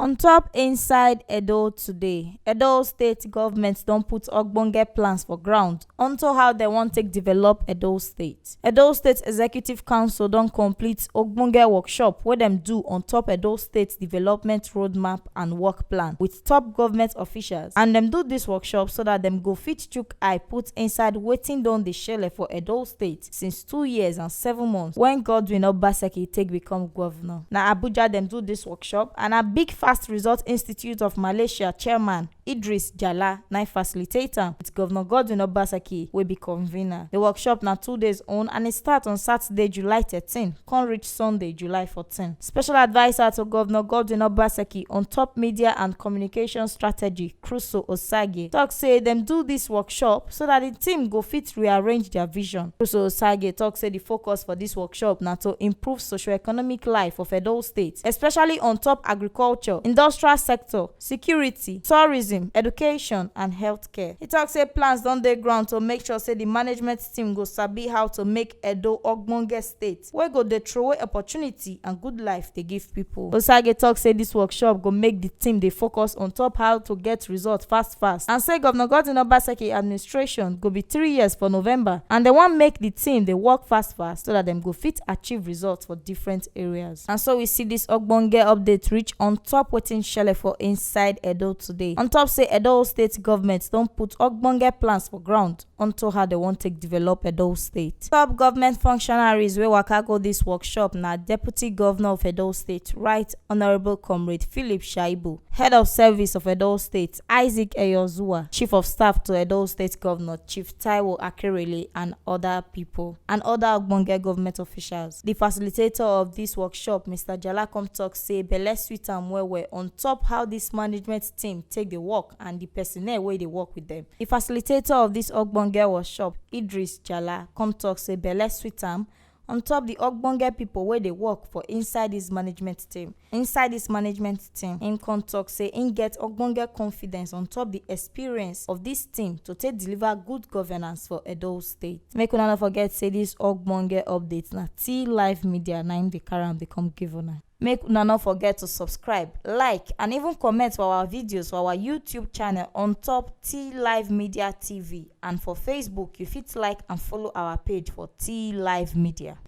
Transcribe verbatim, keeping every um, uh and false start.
On top inside Edo today, Edo State government don put ogbonge plans for ground onto how dem wan take develop Edo State. Edo State Executive Council don complete ogbonge workshop wey dem do on top Edo State development roadmap and work plan with top government officials, and dem do this workshop so that dem go fit chook eye put inside wetin don dey shele for Edo State since two years and seven months when Godwin Obaseki take become governor. Na Abuja dem do this workshop, and a big fast result Institute of Malaysia chairman Idris Jala na facilitate am with Governor Godwin Obaseki wey be convener. The workshop na two days own, and e start on Saturday, July thirteen, come reach Sunday, July fourteen. Special adviser to Governor Godwin Obaseki on top media and communication strategy, Crusoe Osage, talk say dem do this workshop so that the team go fit rearrange their vision. Crusoe Osage talk say the focus for this workshop na to improve socio-economic life of Edo State, especially on top agriculture, industrial sector, security, tourism, education, and healthcare. He talk say plans don dey ground to make sure say the management team go sabi how to make Edo ogbonge state wey go dey throway opportunity and good life dey give people. Osage talk say this workshop go make the team dey focus on top how to get result fast fast, and say Governor Godwin Obaseki administration go be three years for November, and dem wan make the team dey work fast fast so that dem go fit achieve results for different areas. And so we see this ogbonge update reach on top wetin shele for inside Edo today. On top say Edo State government don put ogbonge plans for ground onto how dem wan take develop Edo State. Top government functionaries wey waka go this workshop na Deputy Governor of Edo State, Right Honourable Comrade Philip Shaibu, Head of Service of Edo State, Isaac Eyozuwa, Chief of Staff to Edo State Governor, Chief Taiwo Akerele, and other people, and other ogbonge government officials. The facilitator of this workshop, Mister Jala, come talk say belle sweet am well well on top how this management team take dey work and the personnel wey dey work with them. The facilitator of this ogbonge workshop, Idris Jala, come talk say belle sweet am on top the ogbonge people wey dey work for inside this management team. Inside this management team, im come talk say im get ogbonge confidence on top the experience of this team to take deliver good governance for Edo State. Make una no forget say this ogbonge update na T Live Media na im dey carry am dey come give una. Make una no forget to subscribe, like, and even comment for our videos for our YouTube channel on top T Live Media T V, and for Facebook you fit like and follow our page for T Live Media.